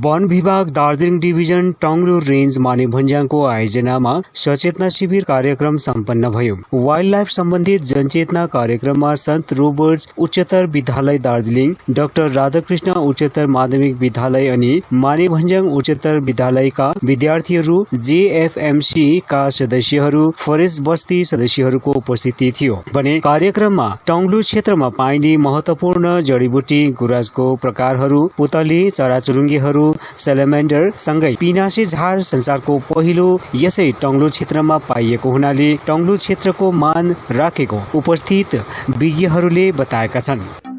वन विभाग Darjeeling division टंग्लु range मानेभन्ज्याङको आयोजनामा सचेतना शिविर कार्यक्रम सम्पन्न भयो। वाइल्ड लाइफ सम्बन्धित जनचेतना कार्यक्रममा सन्त रोबर्ट्स उच्चतर विद्यालय दार्जिलिङ, डाक्टर राधाकृष्ण उच्चतर माध्यमिक विद्यालय अनि मानेभन्ज्याङ उच्चतर विद्यालयका विद्यार्थीहरू, जेएफएमसी का सदस्यहरू, फरेस्ट बस्ती सदस्यहरूको उपस्थिति थियो भने कार्यक्रममा टंग्लु क्षेत्रमा पाइने महत्वपूर्ण जडीबुटी, गुराँसको प्रकारहरू, पुतली, चराचुरुङ्गीहरू, सेलेमेन्डर सँगै पिनासे झार संसारको पहिलो यसै टंग्लु क्षेत्रमा पाइएको हुनाले टंग्लु क्षेत्रको मान राखेको उपस्थित विज्ञहरूले बताएका छन्।